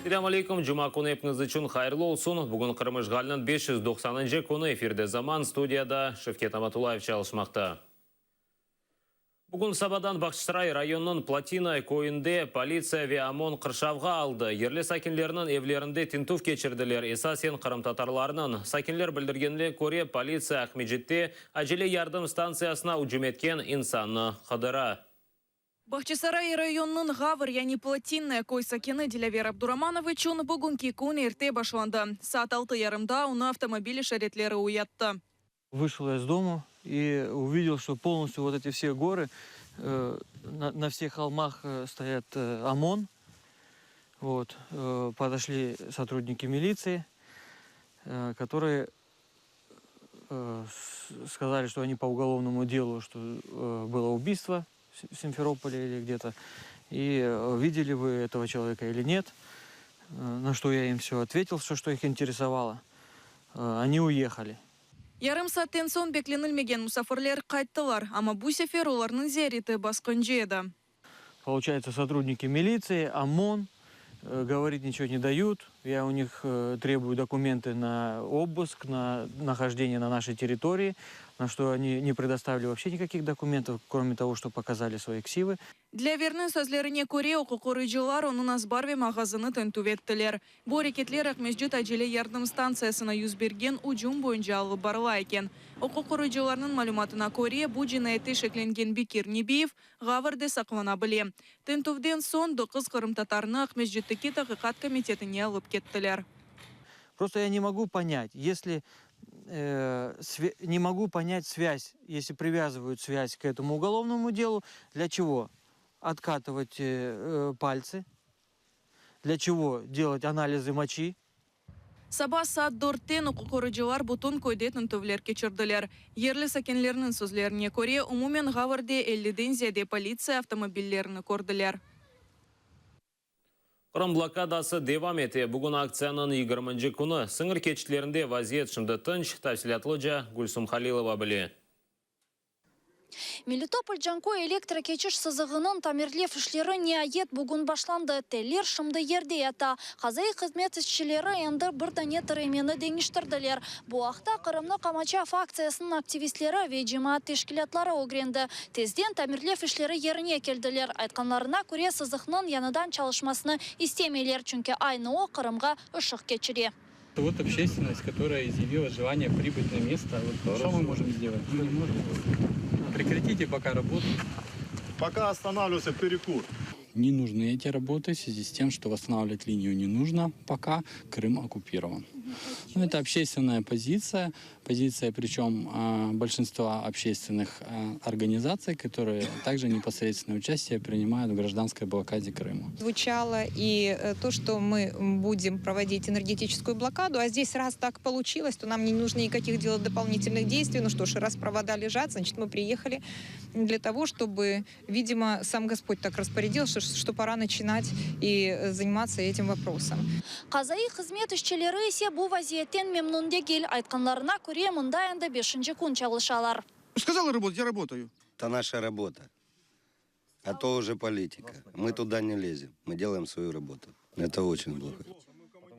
Selâm aleyküm, cuma künü epiñiz içün hayırlı olsun. Bugün Qırım işğaliniñ 590-ncı künü, efirde Zaman, studiyada Şevket Amatullayev çalışmaqta. Bugün sabadan Bağçasaray rayonınıñ Plotina köyünde politsiya ve OMON qırşavğa aldı. Yerli sakinlerniñ evlerinde tintüv keçirdiler, esasen qırımtatarlarnıñ. Sakinler bildirgenine köre, politsiya Aqmescitte acele yardım stantsiyasına ücüm etken insannı qıdıra. Bağçasaray rayonınıñ Ğavr, yani Plotinnoye köy sakini Dilâver Abduramanov içün bugünki kün erte başlandı. Saat altı yarımda onı avtomobil işaretleri uyattı. Вышел я из дома и увидел, что полностью вот эти все горы, на, на всех холмах стоят ОМОН. Вот, подошли сотрудники милиции, которые сказали, что они по уголовному делу, что было убийство в Симферополе или где-то, и видели вы этого человека или нет. На что я им все ответил, все, что их интересовало. Они уехали. Yarım saatten soñ beklenilmegen musafirler qayttılar, amma bu sefer olarnıñ ziyareti basqıncı edi. Получается, сотрудники милиции, ОМОН, говорить ничего не дают. Я у них требую документы на обыск, на нахождение на нашей территории, на что они не предоставили вообще никаких документов, кроме того, что показали свои ксивы. Dilâverniñ sözlerine köre, uquqqoruyıcılar onıñ azbar ve mağazını tintüv ettiler. Bu areketler Aqmescit acele yardım stantsiyasına yüz bergen ücüm boyunca alıp barıla eken. Uquqqoruyıcılarnıñ malümatına köre, bu cinayette şeklengen Bekir Nebiyev Ğavrde saqlana bile. Tintüvden soñ doquz qırımtatarnı Aqmescitteki Taqiqat komitetine alıp kettiler. Просто я не могу понять, если не могу понять связь, если привязывают связь к этому уголовному делу, для чего откатывать пальцы, для чего делать анализы мочи? Saba saat 4-ten uquqqoruyıcılar bütün köyde tintüvler keçirdiler. Yerli sakinlerniñ sözlerine köre, umumen Ğavrde 50-den ziyade politsiya avtomobillerini kördiler. Qırım blokadası devam ete. Bugün aktsiyanıñ 20 künü. Sıñır keçitlerinde vaziyet şimdi tınç, tafsilâtlıca Gülsum Halilova bile. Melitopol Canköy elektro keçiş sızığınıñ tamirlev işleri niayet bugün başlandı. Teller şimdi yerde yata. Qazaiy hızmet işçileri endi bir dane tiremeni deñiştirdiler. Bu aqta Qırımnı qamaçav aktsiyasınıñ aktivistleri ve cemaat teşkilâtları ögrendi. Tezden tamirlev işleri yerine keldiler. Aytqanlarına köre, sızıqnıñ yañıdan çalışmasını istemeyler, çünki aynı o Qırımğa ışıq keçire. Вот общественность, которая изъявила желание прибыть на место. Вот что мы можем сделать? Мы не можем. Прекратите пока работу. Пока останавливался перекур. Не нужны эти работы в связи с тем, что восстанавливать линию не нужно, пока Крым оккупирован. Ну, это общественная позиция, позиция причем большинства общественных организаций, которые также непосредственное участие принимают в гражданской блокаде Крыма. Звучало и то, что мы будем проводить энергетическую блокаду, а здесь раз так получилось, то нам не нужно никаких делать дополнительных действий. Ну что ж, раз провода лежат, значит, мы приехали для того, чтобы, видимо, сам Господь так распорядился, что пора начинать и заниматься этим вопросом. Qazaiy hızmet işçileri ise bu vaziyetten memnün degil. Aytqanlarına köre, mında endi 5. Kün çalışalar. Сказал работать, я работаю. Это наша работа. А то уже политика. Мы туда не лезем. Мы делаем свою работу. Это очень плохо.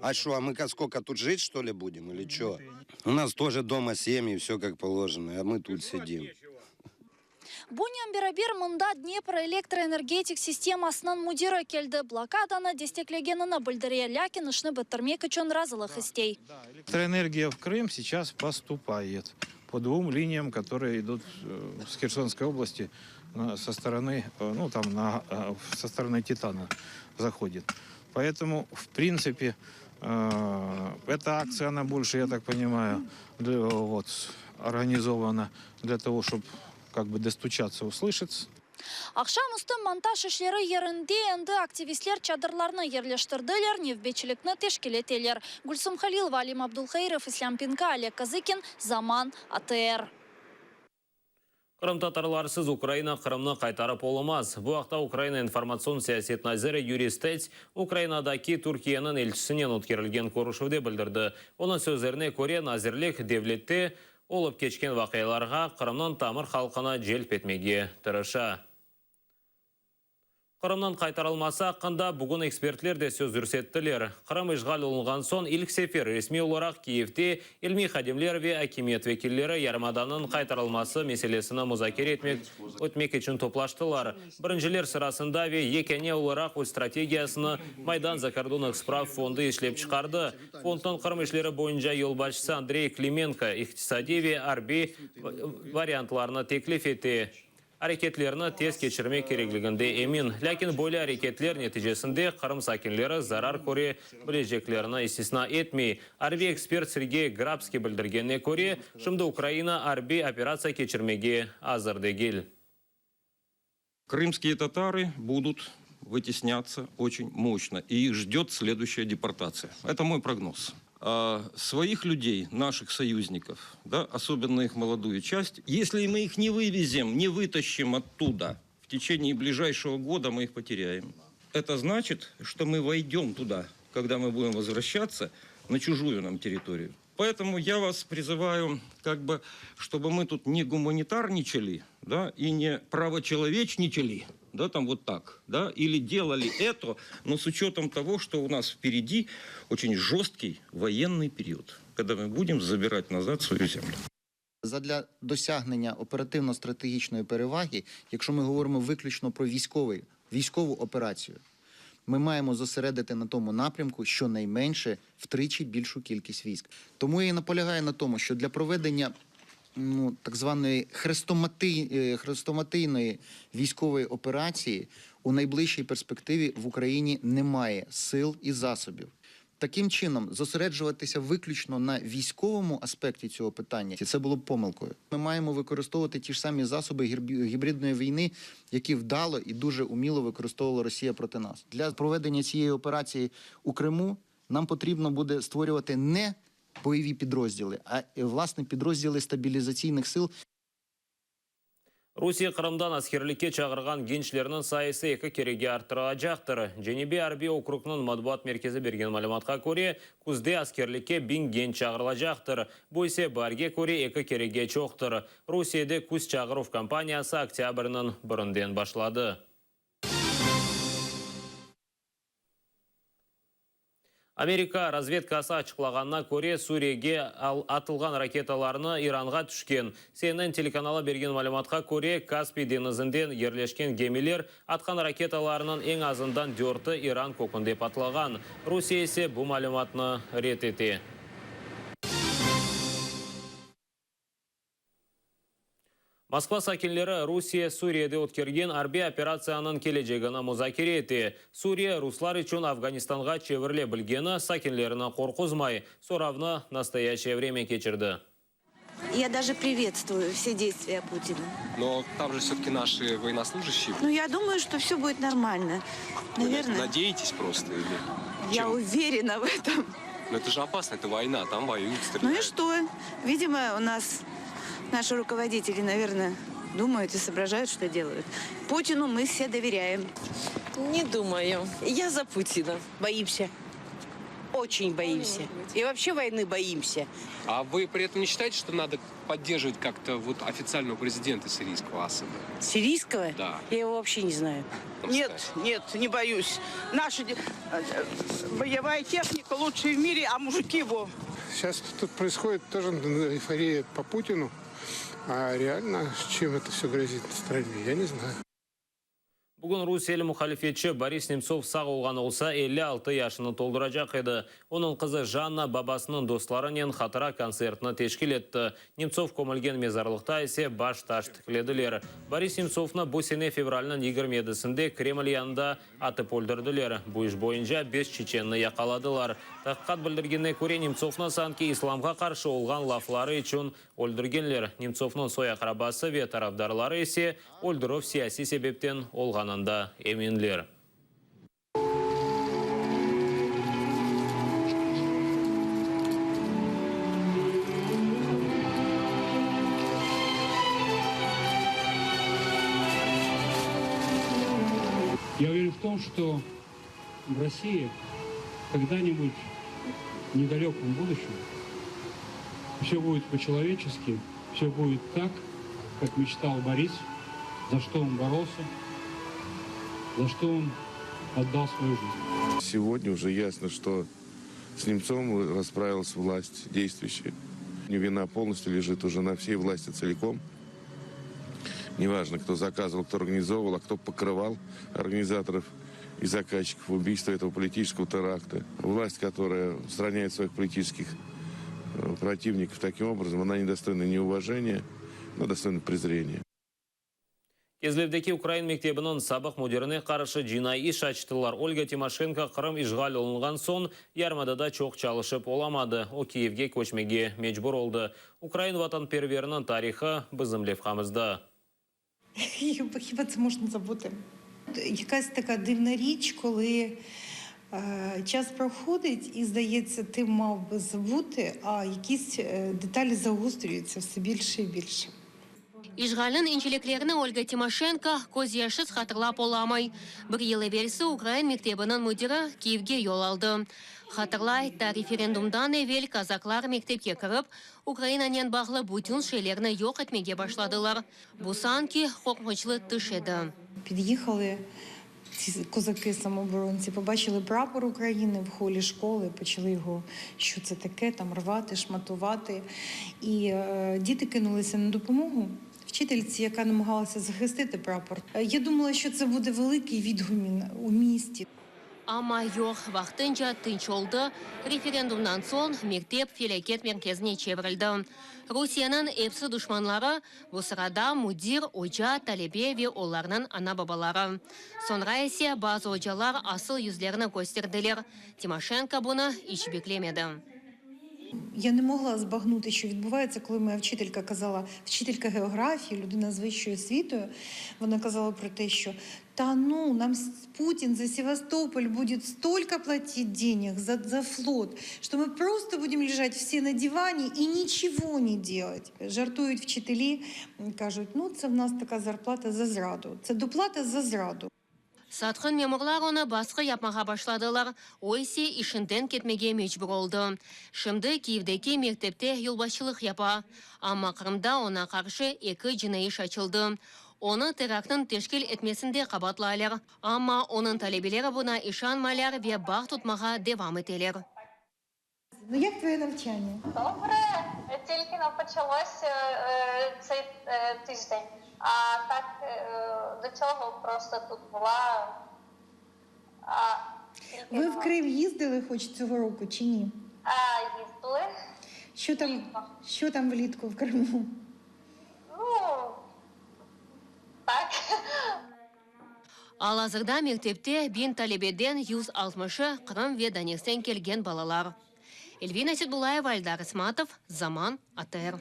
А что, а мы сколько тут жить, что ли, будем или что? У нас тоже дома семьи, все как положено, а мы тут сидим. Bunen beraber mında Dnepro elektroenergetik sistemasınıñ müdiri keldi. Blokadanı desteklegenini bildire, lâkin işni bitirmek içün razılıq istey. Электроэнергия в Крым сейчас поступает по двум линиям, которые идут с Херсонской области со стороны, ну там со стороны Титана заходит. Поэтому, в принципе, эта акция, она больше, я так понимаю, вот, организована для того, чтобы как бы достучаться, услышаться. Aqşam üstü montaj işleri yerinde endi aktivistler çadırlarnı yerleştirdiler, nevbetçilikni teşkil eteler. Gülsum Halilova, Alim Abdulhairov, İslâm Pinka, Oleg Kazıkin, Zaman, ATR. Qırımtatarlarsız Ukraina Qırımnı qaytarıp olamaz. Bu aqta Ukraina informatsion siyaset naziri Yuriy Stets Ukrainadaki Türkiyeniñ elçisinen ötkerilgen körüşüvde bildirdi. Onıñ sözlerine köre, nazirlik devlette olıp keçken vaqialarğa Qırımnıñ tamır halqını celp etmege tırışa. Qırımnıñ qaytarılması aqqında bugün ekspertler de söz yürsettiler. Qırım işğal olunğan soñ ilk sefer resmiy olaraq Kiyevde ilmiy hadimler ve akimiyet vekilleri yarımadanıñ qaytarılması meselesini muzakere etmek ötmek içün toplaştılar. Birinciler sırasında ve yekâne olaraq öz strategiyasını Maydan zakordonnıh sprav fondu işlep çıqardı. Fondnıñ Qırım işleri boyunca yolbaşçısı Andrey Klimenko iqtisadiy ve arbiy variantlarnı teklif ete. Areketlerni tez keçirmek kerekliginde emin. Lâkin böyle areketler neticesinde Qırım sakinleri zarar köre bileceklerini istisna etmey. Arbiy ekspert Sergey Grabskiy bildirgenine köre, şimdi Ukraina arbiy operatsiya keçirmege azır degil. Krımskiye tatarı budut vıtesnâtsa oçen moşçno i ih jdet sleduşçaya deportatsiya. Eto moy prognoz. Svoih lüdey, naşih soyuznikov, da, osobenno ih moloduyu çast, esli mı ih ne vıvezem, ne vıtaşçim ottuda v teçeniye blijayşego goda mı ih poterâem. Eto znaçit, çto mı voydem tuda, kogda mı budem vozvraşçatsa na çujuyu nam territoriyu. Поэтому я вас призываю, как бы, чтобы мы тут не гуманитарничали, да, и не правочеловечничали, да, там вот так, да, или делали это, но с учетом того, что у нас впереди очень жесткий военный период, когда мы будем забирать назад свою землю. Задля досягнення оперативно-стратегічної переваги, якщо ми говоримо виключно про військовий, військову операцію, ми маємо зосередити на тому напрямку щонайменше втричі більшу кількість військ. Тому я і наполягаю на тому, що для проведення ну, так званої хрестомати, е, хрестоматийної військової операції у найближчій перспективі в Україні немає сил і засобів. Таким чином, зосереджуватися виключно на військовому аспекті цього питання це було б помилкою. Ми маємо використовувати ті ж самі засоби гібридної війни, які вдало і дуже уміло використовувала Росія проти нас. Для проведення цієї операції у Криму нам потрібно буде створювати не бойові підрозділи, а власне підрозділи стабілізаційних сил. Rusiye Qırımdan askerlikke çağırğan gençlerniñ sayısı eki kerege arttırılacaqtır. Cenübiy arbiy okrugnıñ matbuat merkezi bergen malümatqa köre, küzde askerlikke biñ genç çağırılacaqtır, bu ise baarge köre eki kerege çoqtır. Rusiyede küz çağıruv kampaniyası oktâbrniñ birinden başladı. Amerika razvedkası açıqlağanına köre, Suriyege atılğan raketalarnı İranğa tüşken. CNN telekanalı bergen malümatqa köre, Kaspiy deñizinden yerleşken gemiler atqan raketalarnıñ eñ azından dörtü İran kökünde patlağan. Rusiye ise bu malümatnı red ete. Moskva sakinleri Rusiye Suriyede ötkergen arbiy operatsiyanıñ kelecegini muzakere ete. Suriye ruslar içün Afganistanğa çevirile bilgeni sakinlerini qorquzmay. Soravnı Nastoyaşçeye vremya keçirdi. Ya daje privetstvuyu vse deystviya Putina. No tam je vse-taki naši voyennoslujashçie. Nu, ya dumayu, çto vse budet normalno. Navernoye. Nadeyetes prosto ili Ya uverena v etom. No eto je opasno, eto voyna, tam voyuyut, strelyayut. Nu i çto? Vidimo, u nas naši rukovoditeli, navernoye, dumayut i soobrazhayut, çto delayut. Putinu mı vse doveryaem. Ne dumayu. Ya za Putina. Boimsâ. Oçen boimsâ. I voobşe voynı boimsâ. A vı pri etom ne şçitayete, çto nado podderjivat kak-to vot ofitsialnogo prezidenta siriyskogo Asada? Siriyskogo? Da. Ya ego voobşe ne znayu. Net, net, ne boyüs. Naşa boyevaya tehnika luçşaya v mire, a mujiki vo. Seyças tut proishodit toje eyforiya po Putinu, a realno çem eto vse grozit strane, ya ne znayu. Bugün rusiyeli muhalifetçi Boris Nemtsov sağ olğan olsa, 56 yaşını tolduracaq edi. Onıñ qızı Janna babasınıñ dostlarınen hatıra kontsertini teşkil etti. Nemtsov kömülgen mezarlıqta ise baş taş tiklediler. Boris Nemtsovnı bu sene fevralniñ 27-sinde Kreml yanında atıp öldürdiler. Bu iş boyunca beş çeçenni yaqaladılar. Taqiqat bildirgenine köre, Nemtsovnı sanki islamğa qarşı olğan lafları içün Öldürgenler. Nemtsovnıñ soy-aqrabası ve tarafdarları ise öldürüv siyasiy sebepten olğanında eminler. Я уверен в том, что в России когда-нибудь в недалеком будущем все будет по-человечески, все будет так, как мечтал Борис, за что он боролся. За что он отдал свою жизнь. Сегодня уже ясно, что с Немцовым расправилась власть действующая. Вина полностью лежит уже на всей власти целиком. Неважно, кто заказывал, кто организовывал, а кто покрывал организаторов и заказчиков убийства этого политического теракта. Власть, которая устраняет своих политических э, противников таким образом, она недостойна ни уважения, но достойна презрения. Kezlevdeki ukrain mektebiniñ sabıq müdirine qarşı cinaiy iş açtılar. Olga Timoşenko Qırım işğal olunğan soñ yarımadada çoq çalışıp olamadı. O, Kiyevge köçmege mecbur oldı. Ukrain vatanperveriniñ tarihı bizim levhamızda. Хіба це можна забути? Якась така дивна річ, коли час проходить і, здається, ти мав би забути, а якісь деталі загострюються все більше і більше. İşğalniñ inceliklerini Olga Timoşenko közyaşsız hatırlap olamay. Bir yıl evelsi ukrain mektebiniñ müdiri Kiyevge yol aldı. Hatırlay, ta referendumdan evel kazaklar mektepke kirip, Ukrainanen bağlı bütün şeylerni yoq etmege başladılar. Bu sanki qorqunçlı tüş edi. Під'їхали ці козаки самооборонці, побачили прапор України в холі школи, почали його, що це таке, там рвати, шматувати. І е, діти кинулися на допомогу вчительці, яка намагалася захистити прапор. Я думала, що це буде великий відгумін у місті. Amma yoq, vaqtınca tınç oldı, referendumdan soñ mektep felâket merkezine çevirildi. Rusiyeniñ epsi duşmanları, bu sırada müdir, oca, talebe ve olarnıñ ana-babaları. Soñra ise bazı ocalar asıl yüzlerini kösterdiler, Timoşenko bunı iç beklemedi. Я не могла збагнути, що відбувається, коли моя вчителька казала, вчителька географії, людина з вищою освітою, вона казала про те, що та ну, нам Путін за Севастополь буде столько платить денег за, за флот, що ми просто будемо лежать всі на дивані і нічого не делать. Жартують вчителі, кажуть, ну це в нас така зарплата за зраду. Це доплата за зраду. Satqın memurlar oña basqı yapmağa başladılar, o ise işinden ketmege mecbur oldı. Şimdi Kiyevdeki mektepte yolbaşçılıq yapa. Amma Qırımda oña qarşı eki cinaiy iş açıldı. Onı teraktnıñ teşkil etmesinde qabaatlaylar. Amma onıñ talebeleri buña işanmaylar ve bağ tutmağa devam eteler. Ну, як твоє навчання? Добре, тільки но почалось цей тиждень. А так до цього просто тут була. А, Ви в Крим їздили хоч цього року чи ні? А, їздили. Що там, що там влітку в Криму? Ну, так. Al-azırda mektepte biñ talebeden 160-ı Qırım ve Donetskten kelgen balalar. Elvina Seydbulayeva, Eldar İsmatov, Zaman, ATR.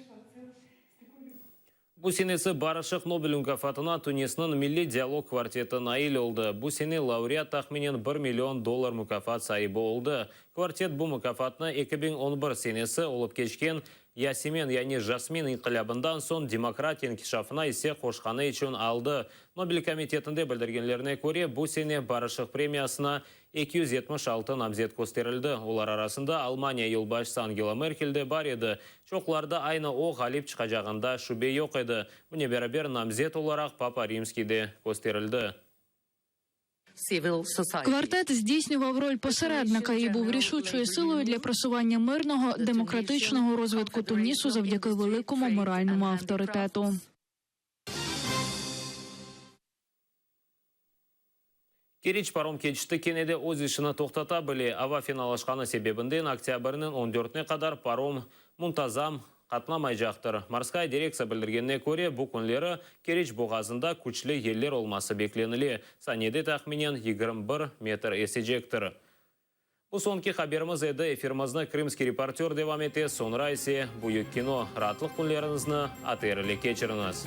Bu senesi Barışıq Nobel mukâfatına Tunisniñ Milliy dialog kvarteti nail oldı. Bu sene laureat tahminen bir million dollar mukâfat saibi oldı. Kvartet bu mukâfatnı 2011 senesi olıp keçken Yasemen, yani Jasmin inqilâbından soñ demokratiya inkişafına isse qoşqanı içün aldı. Nobel komitetinde bildirgenlerine köre, bu sene Barışıq premiyasına 276 namzet kösterildi, olar arasında Almaniya yolbaşçısı Angela Merkel de bar edi. Çoqlarda aynı o ğalip çıqacağında şübe yoq edi. Bunen beraber namzet olaraq Papa Rimskiy de kösterildi. Квартет здійснював роль посередника і був рішучою силою для просування мирного демократичного розвитку Тунісу завдяки великому моральному авторитету. Keriç parom keçiti kene de öz işini toqtata bile. Ava fenalaşqanı sebebinden oktâbrniñ on dörtüne qadar parom muntazam qatnamaycaqtır. Morskaya direktsiya bildirgenine köre, bu künleri Keriç boğazında küçlü yeller olması beklenile, saniyede tahminen 21 metr esecektir. Bu soñki haberimiz edi. Efirimizni Krımskiy reportör devam ete, soñra ise Büyük kino. Raatlıq künleriñizni ATR ile keçiriñiz.